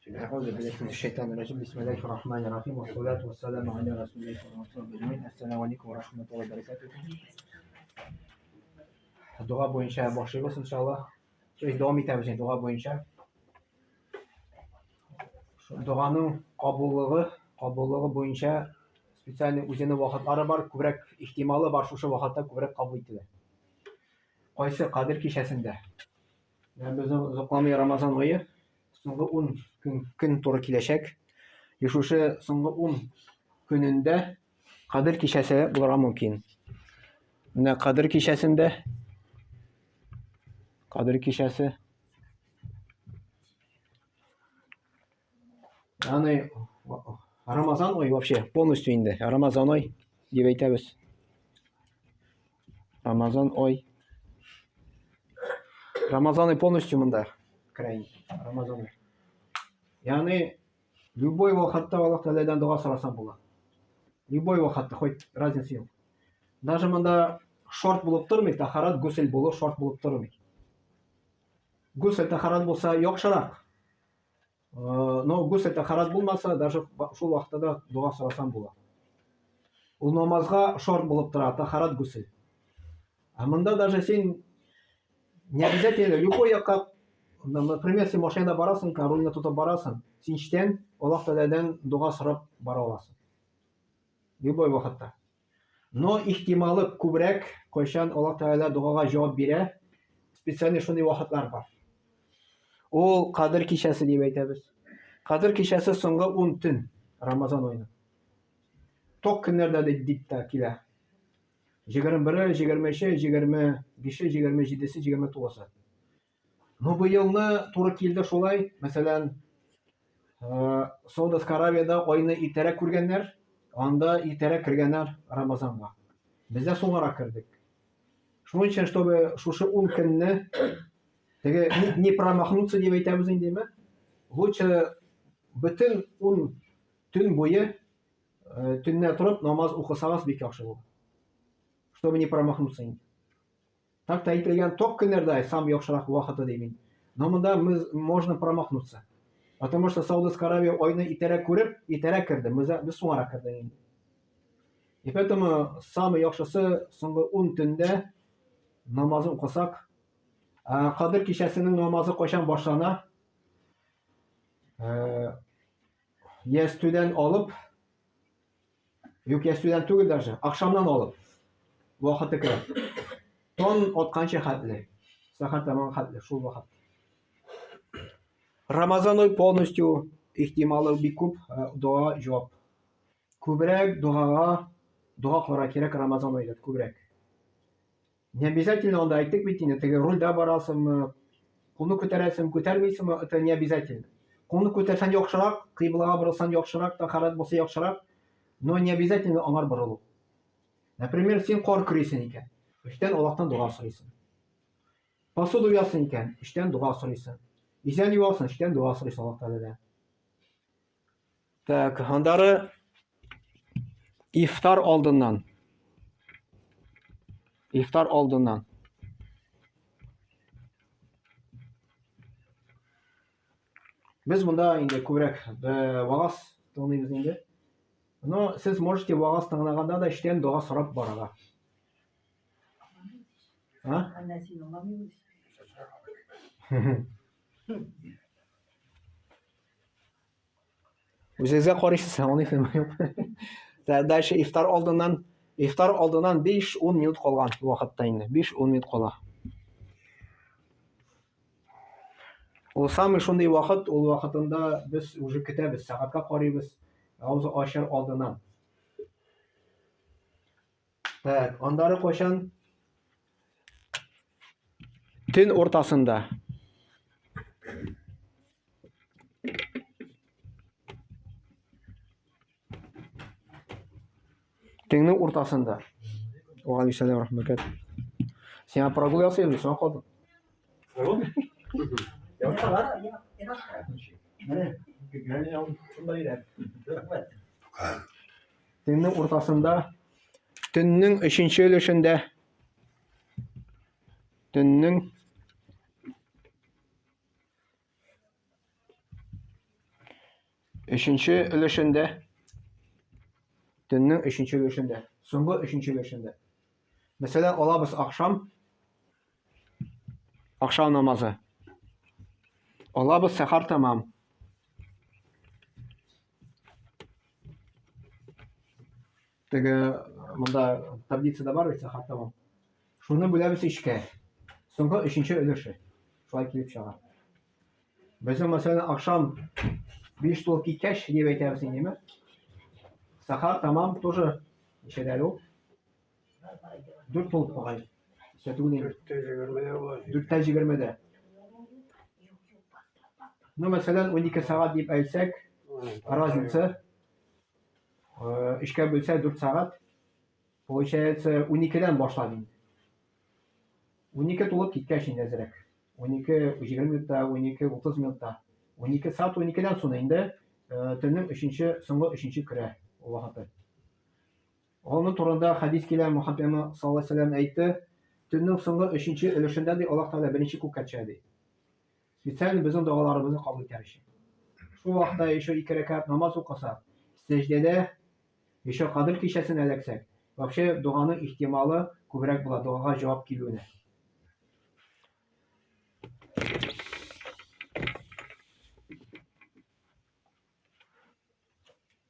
Әгъузу биллаһи минәш шайтанир раҗим. Бисмиллаһир рахманир рахим. Вассалату вассаламу аля расулиллаһи ва алейһи Ассаламу алейкум ва рахматуллаһи ва баракатуһ. Дога буенча башлыйбыз иншаллаһ. То есть дәвам итәбез инде дога буенча. Доганың кабуллыгы, кабуллыгы буенча специальный үзенең вакытлары бар, күбрәк ихтималы бар, шушы вакытта күбрәк кабул ителә. Кайсы Кадер кичәсендә? Менә безнең озакламый Рамазан ае соңгы 10 көн, көн туры киләчәк. И шушы соңгы 10 көнендә Кадер кичәсе булырга мөмкин. Менә Кадер кичәсендә Кадер кичәсе Ягъни Рамазан ай вообще полностью инде Рамазан ай дип әйтәбез. Рамазан ай. Рамазан ай полностью монда керә. Рамазан ай. Ягъни любой вакытта Аллаһ Тәгаләдән дога сорасаң була. Любой вакытта, хоть разница юк. Даже монда шарт булып тормый, тахарат, гусел булу шарт булып тормый. Гусел тахарат булса яхшырак. Но гусел тахарат булмаса, даже шул вакытта да дога сорасаң була. Ул намазга шарт булып тора, тахарат гусел. А монда даже син не обязательно любой якка, например, син машинада барасың, рульны тотып барасың, син эчтән Аллаһ Тәгаләдән дога сорап бара аласың. Любой вакытта. Но ихтималы күбрәк, кайчан Аллаһ Тәгалә догага җавап бирә, специальный шундый вакытлар бар. Ул Кадер кичәсе дип әйтәбез. Кадер кичәсе соңгы 10 төн Рамазан аеның. Ток көннәрдә дип тә килә. 21-е, 23-е, 25-е, 27-се, 29-ы. Ну, быелны туры килде шулай, мәсәлән, Саудовская Аравиядә айны иртәрәк күргәннәр, анда иртәрәк кергәннәр Рамазанга. Бездә соңгарак кердек. Шуның өчен, чтобы шушы 10 көнне теге не промахнуться дип әйтәбез инде, димме? Лучше бөтен 10 төн буе төннә торып намаз укысагыз бик яхшы булыр. Чтобы не промахнуться инде. Так-то әйтелгән ток көннәрдә сам яхшырак вакыты димин. Но монда мы можно промахнуться. Потому что Саудовская Аравия айны иртәрәк күреп, иртәрәк керде. Без, без соңарак кердек инде. И поэтому самый яхшысы соңгы 10 төндә намазын укысак, Кадер кичәсенең намазы кайчан башлана? Ястүдән алып Юк, ястүдән түгел даже, ахшамнан алып. Вакыты керә. Тон атканчы хәтле. Сәхәр тәмам хәтле, шул вакыт. Рамазан ай полностью ихтималы бик күп э, дога җавап. Күбрәк догага дога кылырга кирәк Рамазан аенда күбрәк. Не обязательно анда әйттек бит инде, теге рульдә барасыңмы, кулны күтәрәсең, күтәрмисеңме, это не обязательно. Кулны күтәрсәң яхшырак, кыйблага борылсаң яхшырак, тахарат булса яхшырак, но не обязательно аңар борылу. Например, син кар көрисең икән, эштән Аллаһтан дога сорыйсың. Посуду юасың икән, эштән дога сорыйсың. Изән юасың, эштән дога сорыйсың Аллаһ Тәгаләдән. Так, андары ифтар алдыннан. Ифтар алдыннан. Без монда инде күбрәк э, вагаз тыңлыйбыз инде. Но сез можете вагаз тыңлаганда да эчтән дога сорап барырга. А? Үзегезгә карыйсыз, аңлыйсызмы юк. Дальше ифтар алдыннан, ифтар алдыннан 5-10 минут калган вакытта инде. 5-10 минут кала. Ул самый шундый вакыт, ул вакытында без уже көтәбез, сәгатькә карыйбыз, авыз ачар алдыннан. Так, аннары кайчан? Төн уртасында. Төннең уртасында. Ва алейкум рахмәт. Сиңа прогул ясыйм, соңа калдың. Төннең уртасында, төннең өченче өлешендә, төннең Өченче өлешендә, төннең өченче өлешендә, соңгы өченче өлешендә. Мәсәлән, алабыз ахшам, ахшам намазы. Алабыз сәхар тәмам. Теге монда таблицада бар бит сәхар тәмам. Шуны бүләбез өчкә. Соңгы өченче өлеше. Шулай килеп чыга. Безнең мәсәлән ахшам 5 тулып киткәч дип әйтәбез инде, Сахар тамам тоже ничәдә әле ул? 4 тулып бугай. Ничә түгел инде. 4:20-дә була. 4:20-дә. Ну, мәсәлән, 12 сәгать дип әйтсәк, разница өчкә бүлсә 4 сәгать, получается 12-дән башлап инде. 12 тулып киткәч инде әзрәк. 12:20 минутта, 12:30 минутта. 12 сәгать 12-дән соң инде төннең өченче, соңгы өченче керә ул вакыты. Аның турында хәдис килә, Мөхәммәд пәйгамбәр саллаллаһу алейһи вәсәлләм әйтте, төннең соңгы өченче өлешендә ди Аллаһ Тәгалә беренче күккә төшә ди. Специально безнең догаларыбызны кабул итәр өчен. Шул вакытта еще ике рәкәгать намаз укысак, сәҗдәдә Еще Кадер кичәсен эләксәк, вообще доганың ихтималы күбрәк була, догага җавап килүенә.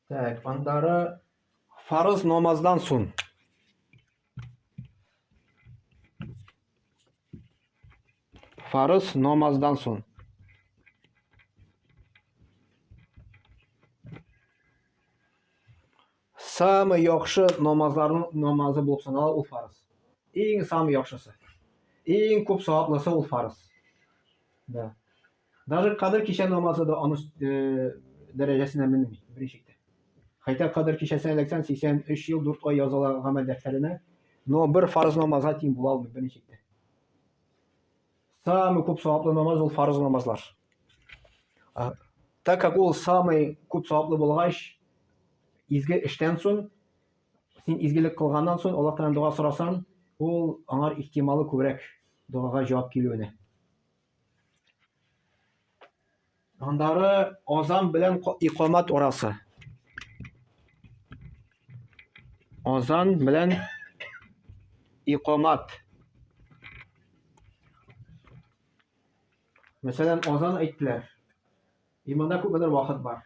Так, андары фарыз намаздан соң. Фарыз намаздан соң. Самый яхшы намазларның намазы булып санала ул фарыз. Иң самый яхшысы. Иң күп саваплысы ул фарыз. Да. Даже Кадер кичә намазы да аны э, дәрәҗәсенә менми, беренче чиктә. Хәтта Кадер кичәсенә эләксәң, 83 ел 4 ай языла гамәл дәфтәренә, но бер фарыз намазга тиң була алмый беренче чиктә. Самый күп саваплы намаз ул фарыз намазлар. Так как ул самый күп саваплы булгач, изге эштән соң, син изгелек кылганнан соң Аллаһ Тәгаләдән дога сорасаң, ул аңар ихтималы күбрәк догага җавап килүенә. Андары азан белән икамат арасы. Азан белән икамат. Мәсәлән, азан әйттеләр. И монда күпмедер вакыт бар.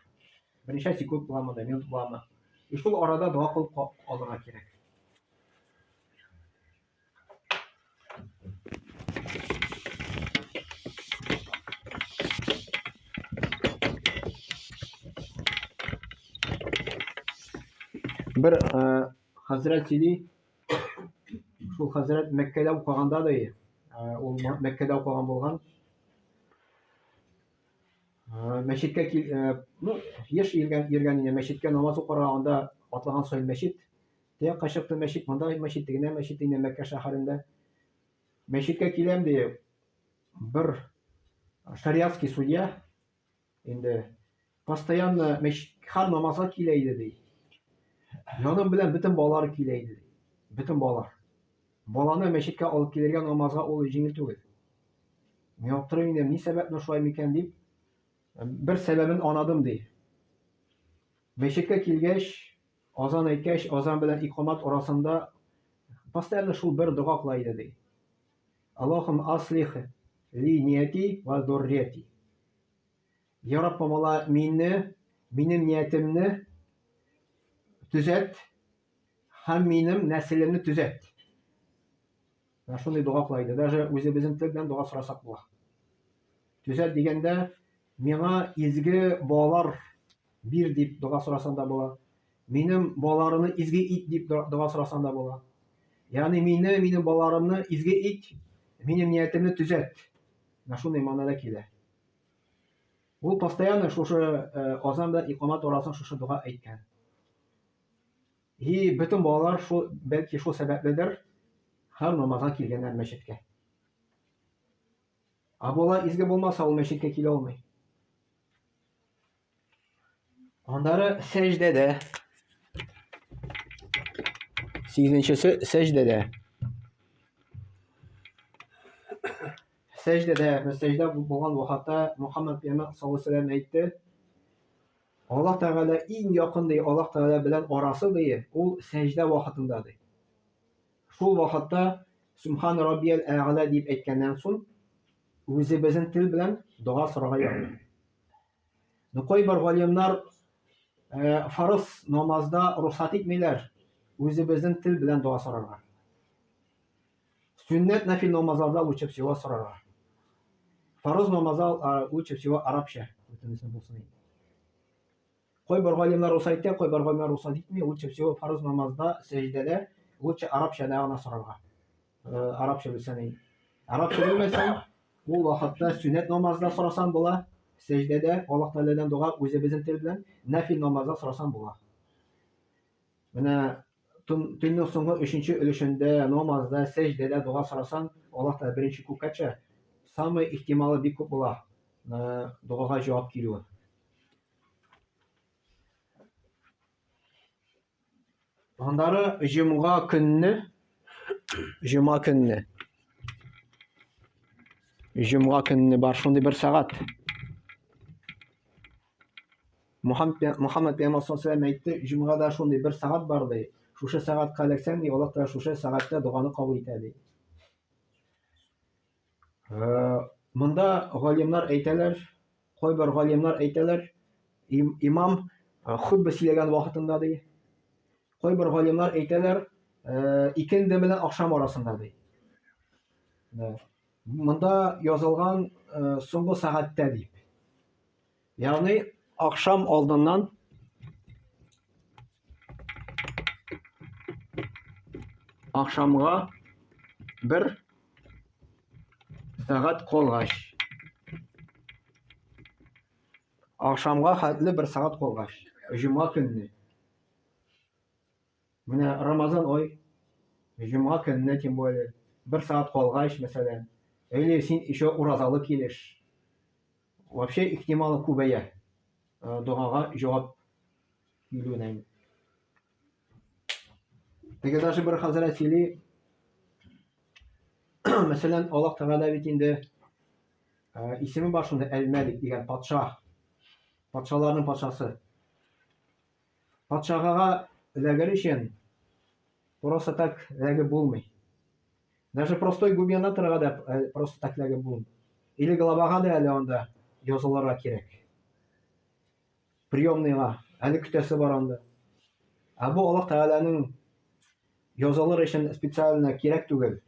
Берничә секунд буламы да, минут буламы. И шул арада дога кылып алырга кирәк. Бер э, хәзрәт сөйли, шул хәзрәт Мәккәдә укыганда да, э, ул Мәккәдә укыган булган. Э, мәчеткә кил, ну, еш йөргән, йөргән инде мәчеткә намаз укырга, анда атлаган саен мәчет. Теякка чыкты мәчет, монда мәчет, тегенә мәчет инде Мәккә шәһәрендә. Мәчеткә киләм ди, бер шариатский судья инде постоянно мәчет һәр намазга килә иде ди. Яным белән бөтен балалар килә иде ди. Бөтен балалар. Баланы мәчеткә алып килергә намазга ул җиңел түгел. Мин аптырыйм инде, ни сәбәпле шулай микән дип, бер сәбәбен анадым ди. Мәчеткә килгәч, Азан әйткәч, азан белән икамат арасында постоянно шул бер дога кыла иде, ди. Аллахум аслих ли нияти ва зуррияти. Я Раббым, Алла, мине, минем ниятемне төзәт һәм минем нәселемне төзәт. Менә шундый дога кыла иде. Даже үзебезнең тел белән дога сорасак була. Төзәт дигәндә, миңа изге балалар бир дип дога сорасаң да була. Минем балаларымны изге ит дип дога сорасаң да була. Ягъни мине, минем балаларымны изге ит, минем ниятемне төзәт. Менә шундый мәгънәдә килә. Ул постоянно шушы э, азан белән икамат арасын шушы дога әйткән. И бөтен балалар шул, бәлки шул сәбәпледер, һәр намазга килгәннәр мәчеткә. Ә бала изге булмаса, ул мәчеткә килә алмый. Аннары сәҗдәдә. Сигезенчесе сәҗдәдә. Сәҗдәдә, сәҗдә булган вакытта Мухаммад пәйгамбәр саллаллаһу алейһи вәсәлләм әйтте. Аллаһ Тәгалә иң якын ди, Аллаһ Тәгалә белән арасы ди, ул сәҗдә вакытында ди. Шул вакытта Субхан Раббиял Әгъла дип әйткәннән соң, үзебезнең тел белән дога сорарга ярый. Но кайбер галимнар фарыз намазда рөхсәт итмиләр үзебезнең тел белән дога сорарга. Сөннәт нәфил намазларда лучше всего сорарга. Фарыз намазда лучше всего арабча бөтенесе булсын инде. Кайбер галимнар рөхсәт итә, кайбер галимнар рөхсәт итми. Лучше всего фарыз намазда, сәҗдәдә лучше арабчада гына сорарга. Арабча белсәң инде. Арабча белмәсәң, ул вакытта сөннәт намазда сорасаң була, сәҗдәдә Аллаһ Тәгаләдән дога үзебезнең тел белән, нәфил намазда сорасаң була. Менә төннең соңгы өченче өлешендә намазда, сәҗдәдә дога сорасаң, Аллаһ Тәгалә беренче күккә төшә. Самый ихтималы бик күп була догага җавап килүе. Аннары җомга көнне, җомга көнне, җомга көнне бар шундый бер сәгать. Мухаммед Мухаммед пәйгамбәр саллаллаху алейһи әйтте, җомгада шундый бер сәгать бар ди. Шушы сәгатькә эләксәң, ди, Аллаһ Тәгалә шушы сәгатьтә доганы кабул итә ди. Монда галимнар әйтәләр, кайбер галимнар әйтәләр, имам хөтбә сөйләгән вакытында ди. Кайбер галимнар әйтәләр, икенде белән ахшам арасында ди. Монда язылган соңгы сәгатьтә дип. Ягъни ахшам алдыннан ахшамга бер сәгать калгач. Ахшамга хәтле бер сәгать калгач, җомга көнне. Менә Рамазан ай, җомга көнне тем более, бер сәгать калгач, мәсәлән, или син еще уразалы килеш. Вообще ихтималы күбәя догага җавап килүенә. Теге даже бер хәзрәт сөйли, мәсәлән, Аллаһ Тәгалә бит инде исеме бар шунда Әл-Мәлик дигән патша. Патшаларның патшасы. Патшага эләгер өчен просто так эләгеп булмый. Даже простой губернаторга да просто так эләгеп булмый. Или главага да әле анда язылырга кирәк. Приемныйга әле көтәсе бар анда. Ә бу Аллаһ Тәгаләнең язылыр өчен специально кирәк түгел.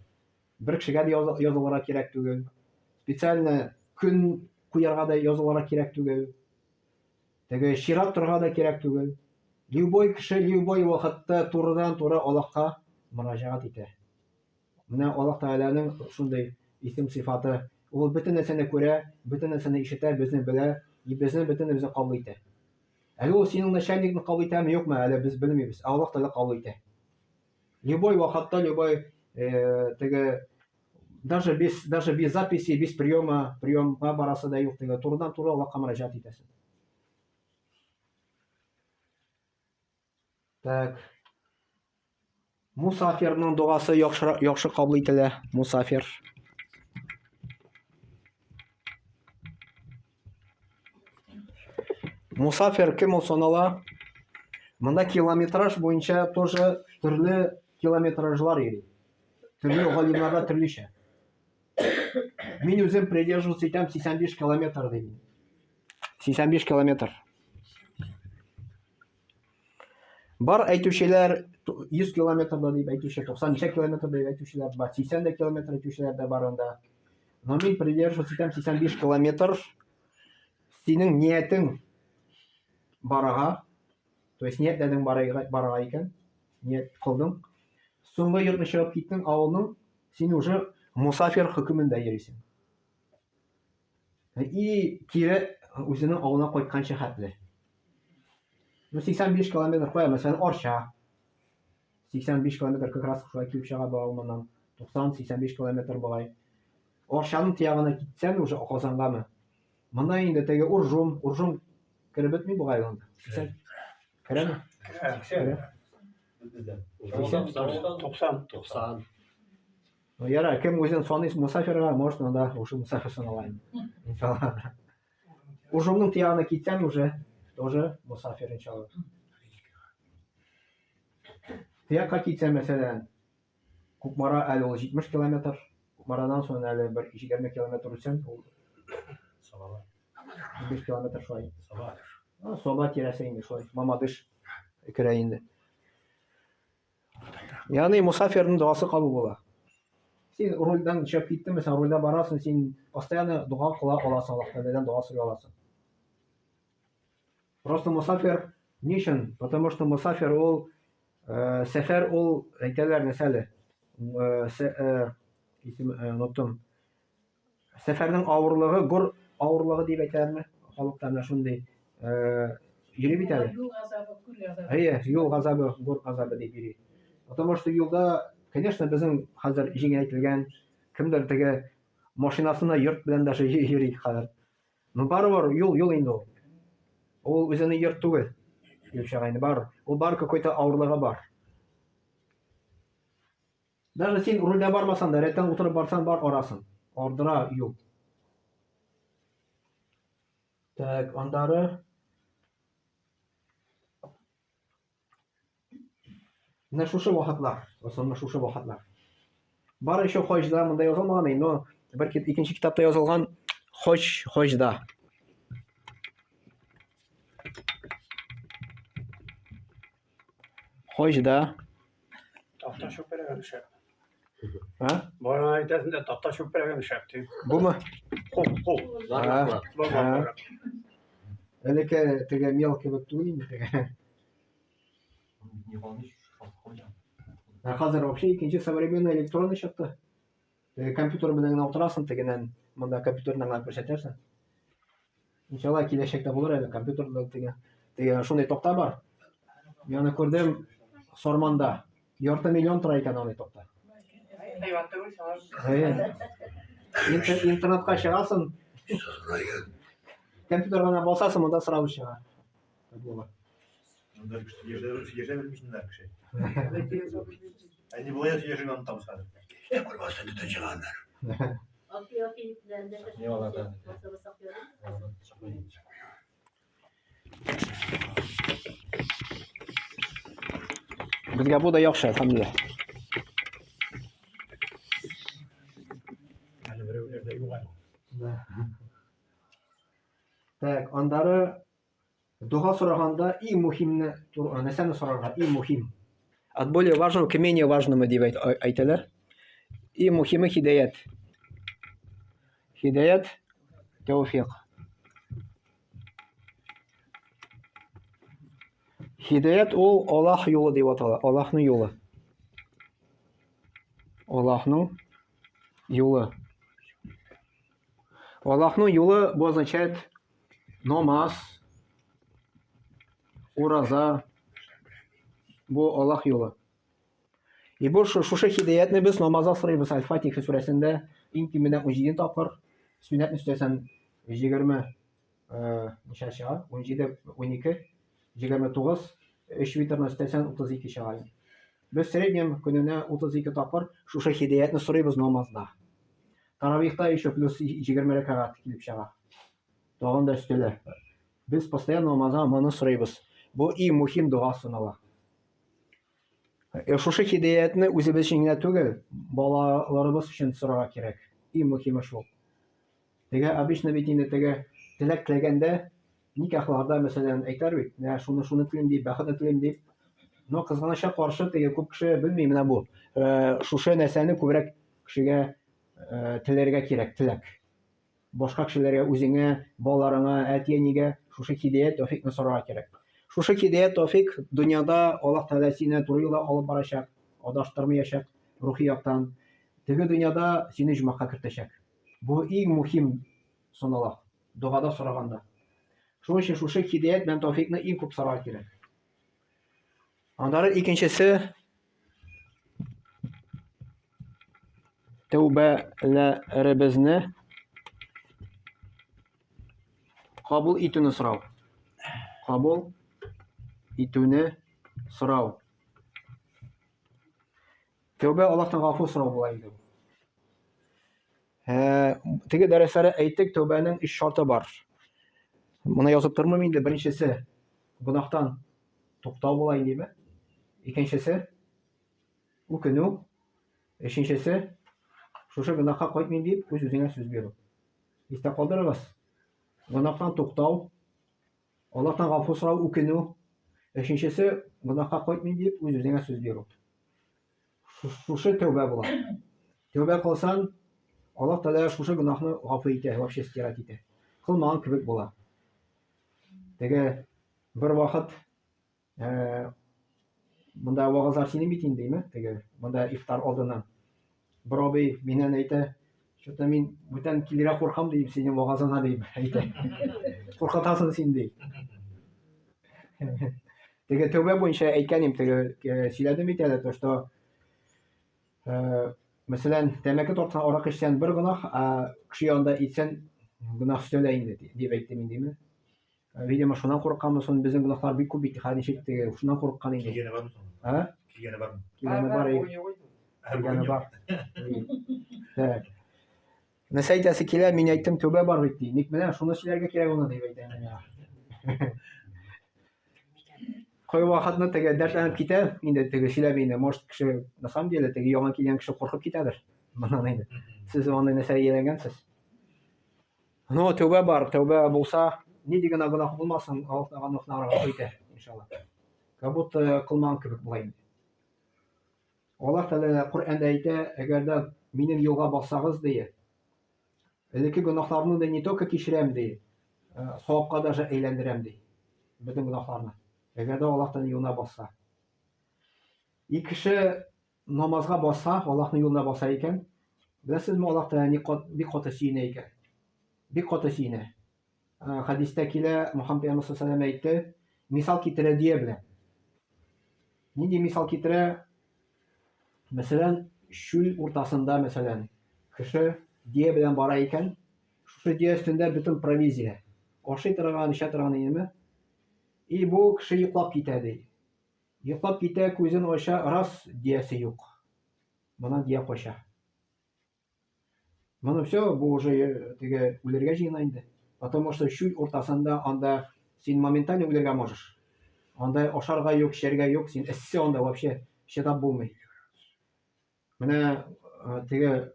Бер кешегә дә язылырга кирәк түгел. Специально көн куярга да язылырга кирәк түгел. Теге чират торырга да кирәк түгел. Любой кеше любой вакытта турыдан-туры Аллаһка мөрәҗәгать итә. Менә Аллаһ Тәгаләнең шундый исем сыйфаты. Ул бөтен нәрсәне күрә, бөтен нәрсәне ишетә, безне белә, и безне бөтенебезне кабул итә. Әле ул синең начальникны кабул итәме, юкмы, әле без белмибез. Ә Аллаһ Тәгалә кабул итә. Любой вакытта, любой теге даже без записи, без приема, приемга барасы да юк теге турыдан-туры Аллаһка мөрәҗәгать итәсең. Так. Мусафирның догасы яхшы, яхшы кабул ителә. Мусафир. Мусафир кем ул санала? Монда километраж буенча тоже төрле километражлар йөри. Төрле галимнарда төрлечә. Мин үзем придерживаться итәм 85 километр дим. 85 километр. Бар әйтүчеләр 100 километрда дип әйтүче, 90 ничә километр дип әйтүчеләр бар, 80 дә километр әйтүчеләр дә бар анда. Но мин придерживаться итәм 85 километр. Синең ниятең барага, то есть ниятләдең барага, барага икән, ният кылдың. Соңгы йортны чыгып киттең авылның, син уже мусафир хөкемендә йөрисең. И кире үзенең авылына кайтканчы хәтле. Ну, 85 километр куя, мәсәлән, Арча. 85 километр как раз шулай килеп чыга бу авылыннан. 90-85 километр болай. Арчаның тиягына китсәң уже Казангамы? Монда инде теге Уржум, Уржум кереп бетми бугай анда. 80 керәме? Керә. 90. 90. Ну, яра, кем үзен саный мусафирга, может, анда уже мусафир санала инде. Иншалла. Уржумның тиягына китсәң уже. Тоже мусафир иншалла. Тиякка китсә, мәсәлән, Кукмара әле ул 70 километр. Кукмарадан соң әле бер 20 километр үтсәң, ул Сабалар. 15 километр шулай. Саба. Соба тирәсе инде шулай. Мамадыш керә инде. Ягъни мусафирның догасы кабул була. Син рульдән чыгып киттең, мәсәлән, рульдә барасың, син постоянно дога кыла аласың, Аллаһ Тәгаләдән дога сорый аласың. Просто мусафир ни өчен? Потому что мусафир ул э, сәфәр ул әйтәләр нәрсә әле? Э, э, исем оныттым. Сәфәрнең авырлыгы, гор авырлыгы дип әйтәләрме? Халыкта менә шундый йөри бит әле. Юл газабы, күл газабы. Әйе, юл газабы, гор газабы дип йөри. Потому что юлда, конечно, безнең хәзер җиңеләйтелгән, кемдер теге машинасына йорт белән даже йөри хәзер. Ну барыбер юл юл инде ул. Ул үзенең йорт түгел. Килеп чыга инде бар. Ул бар какой-то авырлыгы бар. Даже син рульдә бармасаң да, рәттән утырып барсаң бар арасың. Ардыра юл. Так, андары Менә шушы вакытлар, основно шушы вакытлар. Бар еще хаҗда монда язылмаган, но бер икенче китапта язылган хаҗ, хаҗда. Хаҗда. Такта чүпрәген шәп. А? Барына әйтәсең дә такта чүпрәген шәп ди. Бумы? Кул, кул. А, Элекке теге мел кебек түгел инде теге. Ә хәзер вообще икенче современный электронный чыкты. Компьютер белән генә утырасың, тегеннән монда компьютердан гына күрсәтәсең. Иншалла киләчәктә булыр әле компьютерда теге. Теге шундый такта бар. Мин аны күрдем Сарманда. Ярты миллион тора икән андый такта. Интернетка чыгасың, компьютерга гына басасың, монда сразу чыга. Була. Яшә белмисеннәр кеше. Ә не була яшәгән онытабыз хәзер. Безгә бу да яхшы, әлхәмдүлилләһ. Әле берәүләрдә юк әле. Так, андары дога сораганда иң мөһимне нәрсәне сорарга? Иң мөһим. От более важного к менее важному дип әйтәләр. Иң мөһиме хидаят. Хидаят, тәүфик. Хидаят ул Аллаһ юлы дип атала, Аллаһның юлы. Аллаһның юлы. Аллаһның юлы бу означает намаз, ураза. Бу Аллаһ юлы. И бу шушы хидаятны без намазда сорыйбыз Аль-Фатиха сүрәсендә иң кимендә 17 тапкыр, сөннәтне өстәсәң 20 ничә чыга? 17, 12, 29, 3 витрны өстәсәң 32 чыга. Без среднем көненә 32 тапкыр шушы хидаятны сорыйбыз намазда. Таравихта еще плюс 20 рәкәгать килеп чыга. Тагын да өстәлә. Без постоянно намазда моны сорыйбыз. Бу иң мөһим дога санала. Шушы хидаятны үзебез өчен генә түгел, балаларыбыз өчен сорарга кирәк. Иң мөһиме шул. Теге обычно бит инде теге теләк теләгәндә никахларда, мәсәлән, әйтәр бит, менә шуны шуны телим дип, бәхетне телим дип. Но кызганычка каршы теге күп кеше белми менә бу. Шушы нәрсәне күбрәк кешегә теләргә кирәк, теләк. Башка кешеләргә, үзеңә, балаларыңа, әти-әнигә шушы һидәят, тәүфикны сорарга кирәк. Шушы һидәят, тәүфик дөньяда Аллаһ Тәгалә сине туры юлга алып барачак, адаштырмаячак рухи яктан. Теге дөньяда сине җомахка кертәчәк. Бу иң мөһим санала, догада сораганда. Шуның өчен шушы һидәят белән тәүфикны иң күп сорарга кирәк. Аннары икенчесе тәүбәләребезне кабул итүне сорау. Кабул итүне сорау. Тәүбә Аллаһтан гафу сорау була инде. Теге дәресләрдә әйттек, тәүбәнең өч шарты бар. Моны язып тормыйм инде, беренчесе. гөнаһтан туктау була индеме? Икенчесе үкенү. Өченчесе шушы гөнаһка кайтмыйм дип үз-үзеңә сүз бирү. Истә калдырыгыз. Гөнаһтан туктау, Аллаһтан гафу сорау, үкенү. Өченчесе гөнаһка кайтмыйм дип үз-үзеңә сүз бирү. Шушы тәүбә була. Тәүбә кылсаң, Аллаһ Тәгалә шушы гөнаһны гафу итә, вообще стирать итә. Кылмаган кебек була. Теге бер вакыт э, монда вагазлар синең бит инде, димме? Теге монда ифтар алдыннан. Бер абый миннән әйтә, что-то мин бүтән килергә куркам дим, синең вагазыңа дим, әйтә. Куркытасың син ди. Теге тәүбә буенча әйткән идем, теге э, сөйләдем бит әле, то что э, мәсәлән, тәмәке тартсаң, аракы эчсәң бер гөнаһ, ә кеше янында итсәң гөнаһ өстәлә инде, дип әйттем инде, димме? Э, видимо, шуннан курыкканмы соң, безнең гөнаһлар бик күп бит, хәзер ничек теге шуннан курыккан инде. Килгәне бармы соң? А? Килгәне бармы? Килгәне бар, килгәне бар. Так. Нәрсә әйтәсе килә, мин әйттем, тәүбә бар бит ди. Ник менә шуны сөйләргә кирәк аны дип әйтә миңа. Кай вакытны теге дәртләнеп китә, инде теге сөйләп инде, может, кеше на самом деле теге яңа килгән кеше куркып китәдер. Моннан инде. Сез андый нәрсәгә ияләнгәнсез. Но тәүбә бар, тәүбә булса, нинди генә гөнаһ булмасын, Аллаһ Тәгалә гөнаһларны гафу итә, иншалла. Как будто кылмаган кебек була инде. Аллаһ Тәгалә Коръәндә әйтә, әгәр дә минем юлга бассагыз, ди, элекке гөнаһларны да не только кичерәм, ди, э, савапка даже әйләндерәм, ди. Бөтен гөнаһларны. Әгәр дә Аллаһ Тәгалә юлына басса. И кеше намазга баса, Аллаһның юлына баса икән, беләсезме, Аллаһ Тәгалә ни кат, бик каты сөенә икән. Бик каты сөенә. Э, хәдистә килә, Мухаммад пәйгамбәр саллаллаху алейһи әйтте, мисал китерә дия белән. Нинди мисал китерә? Мәсәлән, чүл уртасында, мәсәлән, кеше дия белән бара икән, шушы дия өстендә бөтен провизия. Ашый торган, эчә торган инеме? И бу кеше йоклап китә ди. Йоклап китә, күзен ача, рас, диясе юк. Монан дия кача. Моны все, бу уже э, теге үлергә җыена инде. Потому что чүл уртасында анда син моментально үлергә можешь. Анда ашарга юк, эчәргә юк, син эссе анда вообще чыдап булмый. Менә э, теге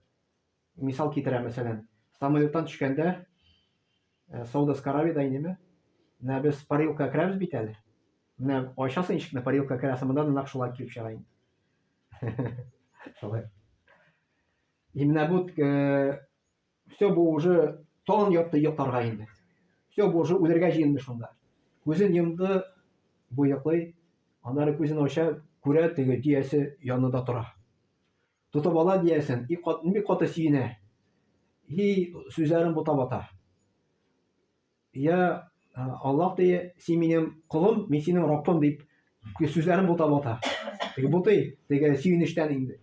мисал китерә, мәсәлән, самолеттан төшкәндә э, Саудовская Аравиядә инеме? Менә без парилка керәбез бит әле. Менә ачасың ишекне, парилка керәсең, монда да нәкъ шулай килеп чыга инде. Шулай. И менә бу э, все бу уже тагын ятты йокларга инде. Все бу уже үлергә җыенды шунда. Күзен йомды, бу йоклый. Аннары күзен ача, күрә теге диясе янында тора. Тотып ала диясен, и кат, бик каты сөенә. И сүзләрен бутап ата. Я Аллаһ ди, син минем колым, мин синең Раббым дип сүзләрен бутап ата. Теге бутый, теге сөенечтән инде.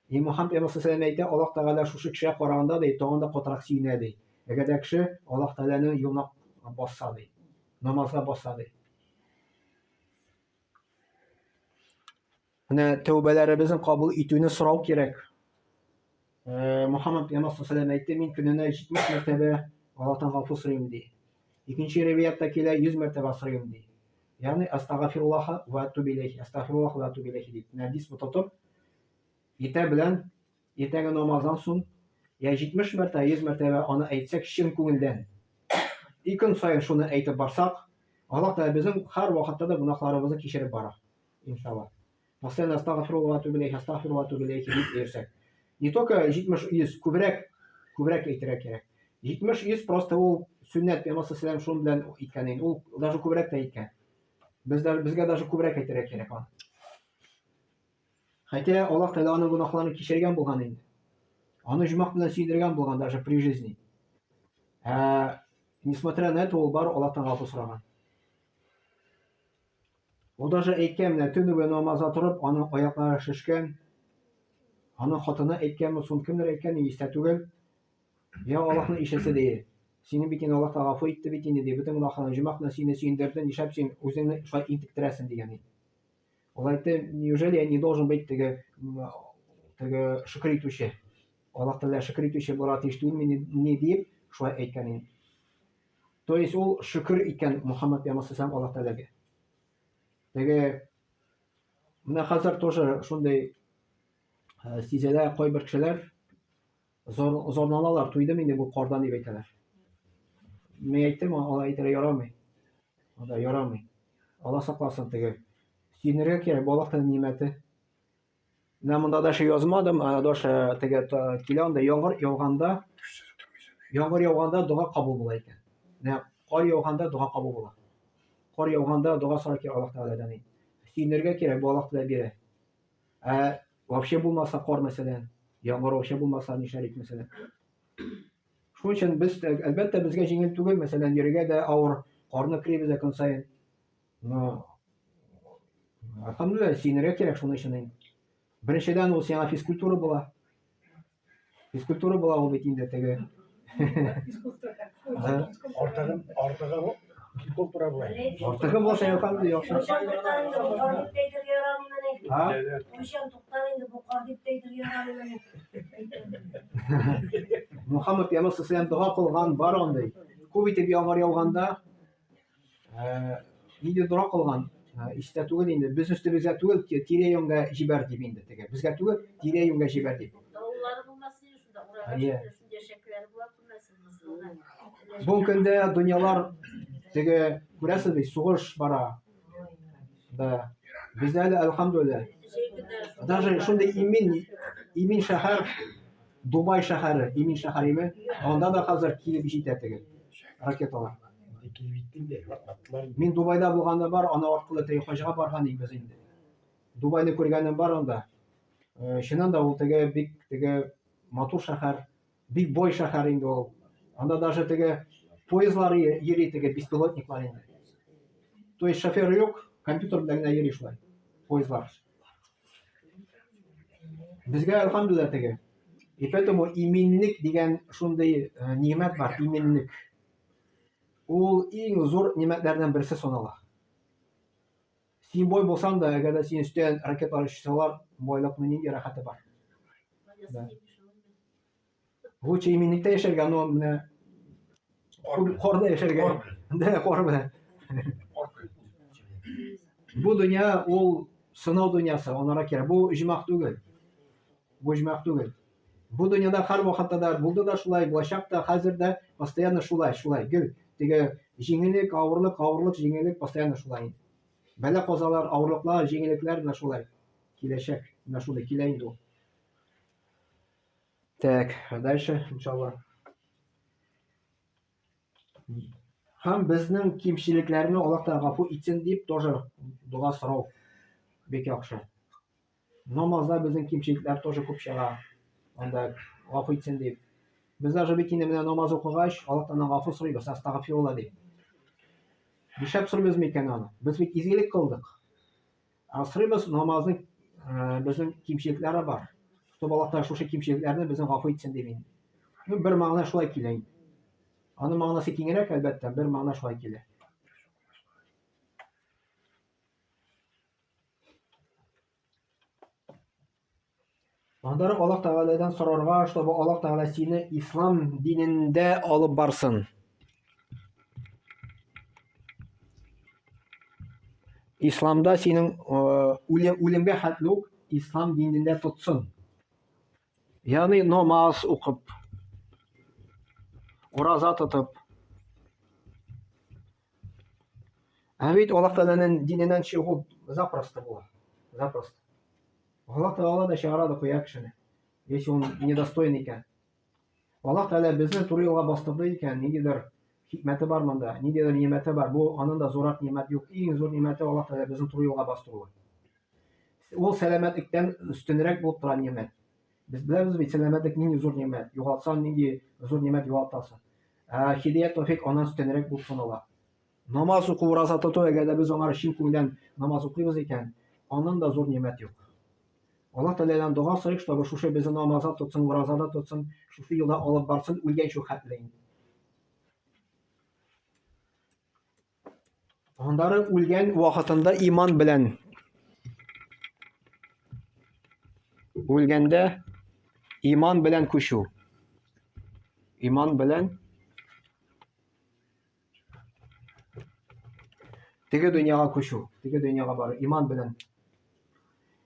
И Мухаммад пәйгамбәр саллаллаху әйтә, Аллаһ Тәгалә шушы кешегә караганда ди, тагын да катырак сөенә ди. Әгәр дә кеше Аллаһ Тәгаләнең юлына басса ди, намазга басса ди. Менә тәүбәләребезне кабул итүне сорау кирәк. Э, Мухаммад пәйгамбәр саллаллаху әйтте, мин көненә 70 мәртәбә Аллаһтан гафу сорыйм ди. Икенче риваятта килә 100 мәртәбә сорыйм ди. Ягъни астагфируллаһ ва атубу илейхи, астагфируллаһ ва атубу илейхи дип. Менә дис тотып, иртә белән иртәнге намаздан соң я 70 мәртәбә, 100 мәртәбә аны әйтсәк чын күңелдән. И көн саен шуны әйтеп барсак, Аллаһ Тәгалә безнең һәр вакытта да гөнаһларыбызны кичереп бара. Иншалла. Постоянно астагфирулла ва атубу илейхи, астагфирулла ва атубу илейхи дип йөрсәк. Не только 70 100, күбрәк, күбрәк әйтергә кирәк. 70 100 просто ул сөннәт, Пәйгамбәр саллаллаху алейһи шуның белән әйткән инде. Ул даже күбрәк тә әйткән. Без дә, безгә даже күбрәк әйтергә кирәк аны. Хотя Аллаһ Тәгалә аның гөнаһларын кичергән булган инде. Аны җомак белән сөендергән булган даже при жизни. Ә, несмотря на это, ул бар Аллаһтан гафу сораган. Ул даже әйткән, менә төне буе намазга торып, аның аяклары шешкән. Аның хатыны әйткәнме, соң кемдер әйткән, истә түгел. Я Аллаһның илчесе ди. Сине бит инде Аллаһ гафу итте бит инде ди. Бөтен гөнаһларны җомак белән сине сөендерде, нишләп син үзеңне шулай интектерәсең дигән иде. Ул әйтте, неужели я не должен быть теге теге шөкер итүче? Аллаһ Тәгалә шөкер итүче булырга тиеш түгелме ни дип шулай әйткән инде. То есть ул шөкер иткән Мухаммад пәйгамбәр саллаллаху Аллаһ Тәгаләгә. Теге менә хәзер тоже шундый э, сизелә кайбер кешеләр зор, зорланалар, туйдым инде бу кардан дип әйтәләр. Мин әйттем, алай әйтергә ярамый. Анда ярамый. Алла сакласын теге. Сөенергә кирәк, бу Аллаһ нимәте. Менә монда даже язмадым, ана даже теге килә анда яңгыр яуганда, яңгыр яуганда дога кабул була икән. Менә кар яуганда дога кабул була. Кар яуганда дога сорар кирәк Аллаһ Тәгаләдән. Сөенергә кирәк, бу Аллаһ Тәгалә бирә. Ә вообще булмаса кар мәсәлән, яңгыр вообще булмаса нишләр мәсәлән. Шуның өчен без әлбәттә безгә җиңел түгел, мәсәлән, йөрергә дә авыр, карны керибез дә көн саен. Но Әлхәмдүлилләһ, сөенергә кирәк шуның өчен инде. Беренчедән ул сиңа физкультура була. Физкультура була ул бит инде теге. Артыгын, артыгы физкультура була. Артыгы булса әлхәмдүлилләһ, яхшы. Кайчан туктар инде бу кар дип тә әйтергә ярамый Ха? Кайчан туктар инде бу кар дип тә әйтергә ярамый Мухаммад пәйгамбәр саллаллаху дога кылган бар андый. Күп итеп яңгыр яуганда нинди дога кылган, истә түгел инде, без өстебезгә түгел, тирә-юньгә җибәр дип инде теге. Безгә түгел, тирә-юньгә җибәр дип. Давыллары булмасын инде шунда, урага Әйе. шундый шәкләре була күрмәсен мызгылган. Бу көндә дөньялар теге күрәсез бит, сугыш бара. Да. Бездә әле әлхәмдүлилләһ. Даже шундый имин, имин шәһәр, Дубай шәһәре, имин шәһәр име, анда да хәзер килеп җитә теге ракеталар. Килеп җитте инде, шартлаттылар инде. Мин Дубайда булганда бар, аны аркылы теге хаҗга барган идек без инде. Дубайны күргәнем бар анда. Э, чыннан да ул теге бик теге матур шәһәр, бик бай шәһәр инде ул. Анда даже теге поездлар йөри теге беспилотниклар инде. То есть шофер юк, компьютер белән генә йөри шулай поездлар. Безгә әлхәмдүлилләһ теге. И поэтому иминлек дигән шундый э, нимәт бар, иминлек. Ул иң зур нимәтләрдән берсе санала. Син бай булсаң да, әгәр дә синең өстән ракеталар очсалар, байлыкның нинди рәхәте бар? Да. Лучше иминлектә яшәргә, но менә карда яшәргә. Да, кар белән. Бу дөнья ул сынау дөньясы, анара кирәк. Бу оҗмах түгел. Бу оҗмах түгел. Бу дөньяда һәр вакытта да булды да шулай, булачак та, хәзер дә постоянно шулай, шулай. Гел теге җиңеллек, авырлык, авырлык, җиңеллек постоянно шулай. Бәла-казалар, авырлыклар, җиңеллекләр менә шулай киләчәк. Менә шулай килә инде ул. Так, дальше, иншалла. Һәм безнең кимчелекләрне Аллаһ Тәгалә гафу итсен дип тоже дога сорау бик яхшы. Намазда безнең кимчелекләр тоже күп чыга. Анда гафу итсен дип. Без даже бит инде менә намаз укыгач, Аллаһ Тәгаләдән гафу сорыйбыз, астагфирулла дип. Нишләп сорыйбыз микән аны? Без бит изгелек кылдык. Ә сорыйбыз намазның безнең кимчелекләре бар. Чтобы Аллаһ Тәгалә шушы кимчелекләрне безнең гафу итсен дип инде. Ну, бер мәгънә шулай килә инде. Аның мәгънәсе киңрәк, әлбәттә, бер мәгънә шулай килә. Аннары Аллаһ Тәгаләдән сорарга, чтобы Аллаһ Тәгалә сине ислам динендә алып барсын. Исламда синең э, үлемгә хәтле үк ислам динендә тотсын. Ягъни намаз укып, ураза тотып. Ә бит Аллаһ Тәгаләнең диненнән чыгу запросто була. Запросто. Аллаһ Тәгалә дә чыгара да куя кешене. Если он недостоин икән. Аллаһ Тәгалә безне туры юлга бастырды икән, ниндидер хикмәте бар монда, ниндидер нимәте бар. Бу аның да зуррак нимәт юк. Иң зур нимәте Аллаһ Тәгалә безне туры юлга бастыруы. Ул сәламәтлектән өстенрәк булып тора нимәт. Без беләбез бит сәламәтлек нинди зур нимәт. Югалтсаң нинди зур нимәт югалтасың. Ә һидәят тәүфик аннан өстенрәк булып санала. Намаз уку, ураза тоту, әгәр дә без аңар чын күңелдән намаз укыйбыз икән, аннан да зур нимәт юк. Аллаһ Тәгаләдән дога сорыйк, чтобы шушы безне намазда тотсын, уразада тотсын, шушы юлда алып барсын, үлгәнче хәтле инде. Аннары үлгән вакытында иман белән үлгәндә иман белән күчү. Иман белән. Теге дөньяга күчү, теге дөньяга бару иман белән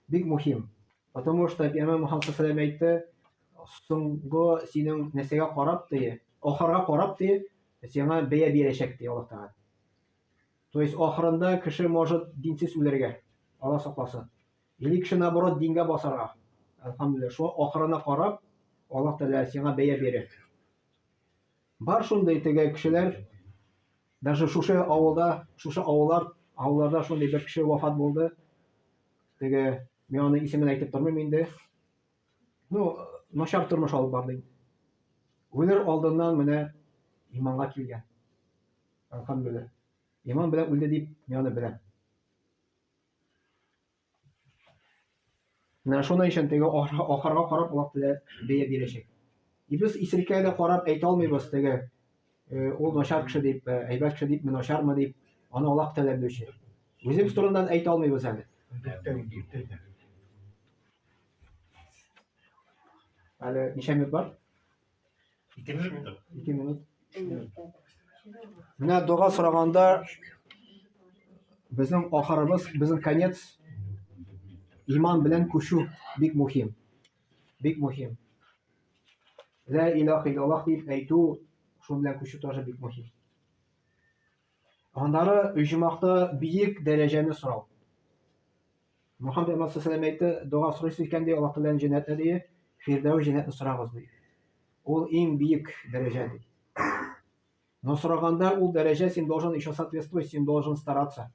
бик мөһим. Потому что Пәйгамбәр Мухаммад саллаллаху әйтте, соңгы синең нәрсәгә карап ди, ахырга карап ди, сиңа бәя бирәчәк ди Аллаһ Тәгалә. То есть ахырында кеше может динсез үләргә, Алла сакласын. Или кеше наоборот дингә басарга. Әлхәмдүлилләһ, шул ахырына карап Аллаһ Тәгалә сиңа бәя бирә. Бар шундый теге кешеләр, даже шушы авылда, шушы авыллар, авылларда шундый бер кеше вафат булды. Теге, мин аның исемен әйтеп тормыйм инде. Ну, начар тормыш алып барды инде. Үлер алдыннан менә иманга килгән. Әлхәмдүлилләһ. Иман белән үлде дип мин аны беләм. Менә шуның өчен теге ахырга карап Аллаһ Тәгалә бәя бирәчәк. И без исереккә дә карап әйтә алмыйбыз теге ул начар кеше дип, әйбәт кеше дипме, начармы дип, аны Аллаһ Тәгалә белүче. Үзебез турындан әйтә алмыйбыз әле. Әле ничә минут бар? 2 минут. 2 минут. Менә дога сораганда безнең ахырыбыз, безнең конец иман белән күчү бик мөһим. Бик мөһим. Ла илаха иллаллах дип әйтү, шул белән күчү тоже бик мөһим. Аннары оҗмахта биек дәрәҗәне сорау. Мөхәммәд пәйгамбәр саллаллаху әйтте, дога сорыйсыз икән, ди, Аллаһ Тәгаләнең җәннәтне, ди, Фирдәүс җәннәтне сорагыз, ди. Ул иң биек дәрәҗә, ди. Но сораганда ул дәрәҗә син должен еще соответствовать, син должен стараться.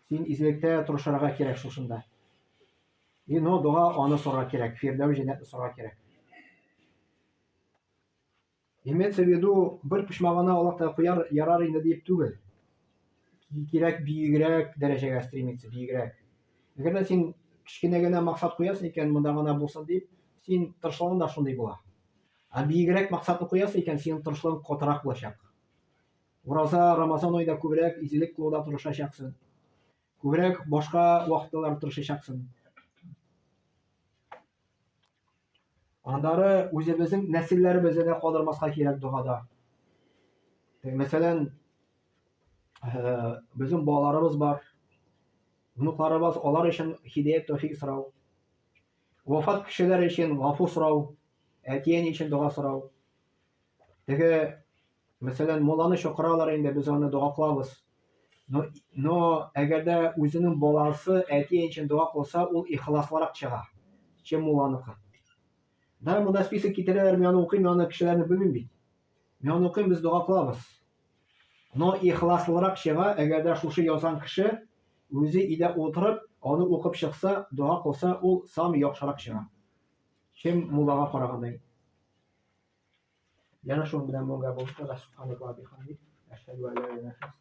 Син изгелектә тырышырга кирәк шушында. И но дога аны сорарга кирәк, Фирдәүс җәннәтне сорарга кирәк. Имеется в виду, бер почмагына Аллаһ Тәгалә куяр, ярар инде дип түгел. Кирәк биегрәк дәрәҗәгә стремиться, биегрәк. Әгәр дә син кечкенә генә максат куясың икән, монда гына булсын дип, син тырышлыгың да шундый була. Ә биегрәк максатны куясың икән, синең тырышлыгың катырак булачак. Ураза, Рамазан аенда күбрәк изгелек кылуда тырышачаксың. Күбрәк башка вакытлар тырышачаксың. Аннары үзебезнең нәселләребезне дә калдырмаска кирәк догада. Мәсәлән, безнең балаларыбыз бар, внукларыбыз, алар өчен һидәят тәүфик сорау. Вафат кешеләр өчен гафу сорау, әти-әни өчен дога сорау. Теге, мәсәлән, мулланы чакыралар инде, без аны дога кылабыз. Но, но әгәр дә үзенең баласы әти өчен дога кылса, ул ихласлырак чыга, чем мулланыкы. Да, монда список китерәләр, мин аны укыйм, мин аны кешеләрне белмим бит. Мин аны укыйм, без дога кылабыз. Но ихласлырак чыга, әгәр дә шушы язган кеше үзе өйдә утырып, аны укып чыкса, дога кылса, ул сам яхшырак чыга, чем муллага караганда. Яна шуның белән бүгенгә булсын. Субханаллаһ бихамдик. Әшһәдү әллә илаһә.